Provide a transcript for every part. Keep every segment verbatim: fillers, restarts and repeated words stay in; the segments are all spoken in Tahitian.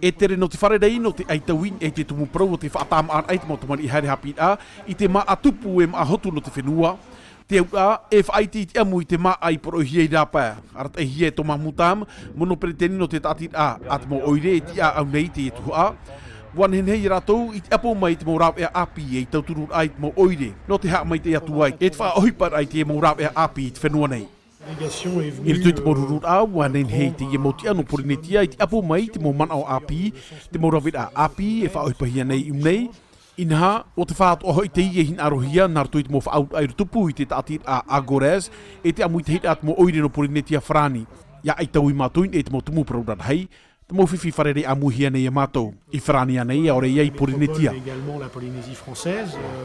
E tere nō te fārerei nō te ʻaitau i niʻa i te tumu parau o te faʻatāmāʻaraʻa i te mau tamariʻi haere haʻapiʻiraʻa i te māʻa tupu e māʻa hotu nō te fenua. Te auraʻa, e faʻaʻite i te ʻamu i te māʻa i poroʻihia i rāpae, arataʻihia e Thomas Moutame, mono peretiteni nō te tāʻatiraʻa a te mau ʻoire e tiʻa au nei i teie tuhaʻa. ʻUa nehenehe ia rātou i te ʻapo mai i te mau rāveʻa ʻāpī ei tautururaʻa i te mau ʻoire nō te haʻamaitaʻi atu ai e te faʻaʻohiparaʻa i te mau rāveʻa ʻāpī i te fenua nei. I roto i te mau rururaʻa, ʻua nehenehe i teie mau tiʻa nō Porinetia i te ʻapo mai i te mau manaʻo ʻāpī, te mau rāveʻa ʻāpī e faʻaʻohipahia nei i ʻō nei. Inaha, ʻo te fā atoʻa hoʻi teie e hinaʻarohia nā roto i te mau faʻaauraʻa i tupu i te tāʻatiraʻa Agores, e te ʻamu i te hinaʻaro te mau ʻoire nō Porinetia farāni. ʻIa ʻaitau ia mātou i niʻa i te mau tumu parau rarahi, te mau fifi fārerei ʻāmuihia nei ia mātou. I farāni ānei, ʻaore ia i Porinetia.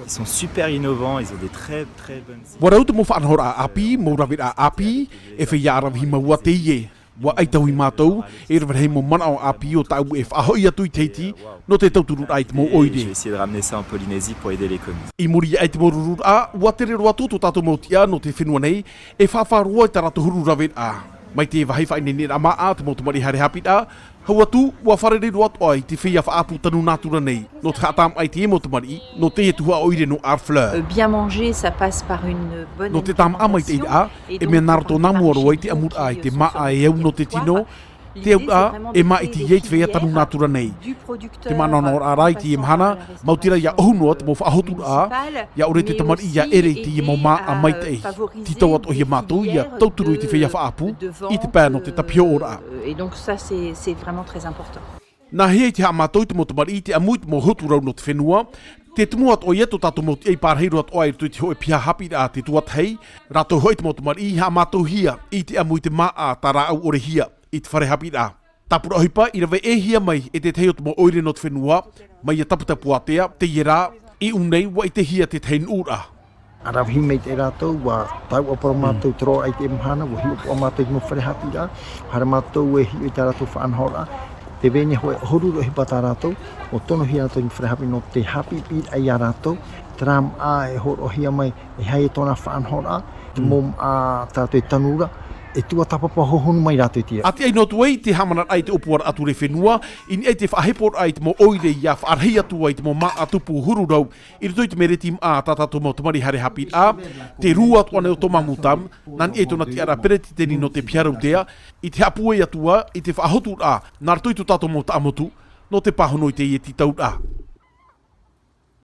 Ils sont super innovants, ils ont des très, très bonnes idées. ʻUa rau te mau faʻanahoraʻa ʻāpī, mau rāveʻa ʻāpī, e feiā ʻaravihi mau ā teie. ʻUa ʻaitau ia mātou, e rave rahi mau manaʻo ʻāpī o tāʻu e faʻahoʻi atu i Tahiti, nō te tautururaʻa i te mau ʻoire. Je vais essayer de ramener ça en Polynésie pour aider l'économie. I muri iho i te mau rururaʻa, ʻua tere roa atu tō tātou mau tiʻa nō te fenua nei, e faʻaroʻo i tā rātou huru rāveʻa. Mai te vāhi faʻaineineraʻa māʻa, te mau tamariʻi haere haʻapiʻiraʻa, hau atu, ʻua fārerei roa atoʻa i te feiā faʻaʻapu tanu nātura nei, nō te haʻatāmāʻa i te mau tamariʻi, nō teie tuhaʻa ʻoire nō Harfleur. Euh, bien manger, ça passe par une bonne alimentation. Nō te tāmāʻa maitaʻiraʻa, e mea nā roto nā mua roa i te ʻamuraʻa i te māʻa e au nō te tino, te auraʻa, e māʻiti ai te feiā tanu nātura nei. Te manaʻonaʻoraʻa i teie mahana, maoti rā ʻia ʻohu noa te mau faʻahoturaʻa, ʻia ʻore te tamariʻi ʻia ʻere i teie mau māʻa maitaʻi. Tītau atoʻa ia mātou ʻia tauturu i te feiā faʻaʻapu, i te pae nō te tāpihoʻoraʻa. Euh, et donc ça, c'est, c'est vraiment très important. Nā hea i te haʻamātau i te mau tamariʻi i te ʻamu i te mau hotu rau nō te fenua, te tumu atoʻa ia tō tātou mau tiʻa i pārahi roa atoʻa i roto i te hōʻē piha haʻapiʻiraʻa te tuatahi, rātou hoʻi te mau tamariʻi i haʻamātauhia i te ʻamu i te māʻa tā rāʻau ʻorehia i te fare haʻapiʻiraʻa. Tāpura ʻohipa i rave ʻēhia mai e te tahi o te mau ʻoire nō te fenua, mai ia Taputapuātea, teie rā, i ʻō nei ʻua ʻitehia te tahi nuʻuraʻa. ʻAravihi maitaʻi rātou, ʻua tāuʻaparau mātou te roaraʻa i teie mahana, ʻua hiʻopoʻa mātou i te mau fare haʻapiʻiraʻa, haere mātou e hiʻo i tā rātou faʻanahoraʻa, tē vai nei hōʻē ʻahuru ʻohipa tā rātou, ʻua tonohia rātou i te mau fare haʻapiʻiraʻa nō te haʻapiʻiraʻa ia rātou, terā māʻa e hōroʻahia mai, e aha tōna faʻanahoraʻa, te mau māʻa tā rātou e tanura, e tuatāpapa hohonu mai rātou i te. ʻA tiʻa noa atu ai te haʻamanaraʻa i te ʻōpuaraʻa ture fenua, i niʻa i te faʻaheporaʻa i te mau ʻoire ʻia faʻarahi atu ai te mau māʻa tupu huru rau, i roto i te mereti māʻa tā tātou mau tamariʻi haere haʻapiʻiraʻa, te rū atoʻa nei o Thomas Moutame, nā niʻa i tōna tiʻaraʻa peretiteni nō te piha rautea, i te haʻapūai atu ā, i te faʻahoturaʻa, nā roto i tō tātou mau taʻamotu, nō te pāhono i teie tītauraʻa.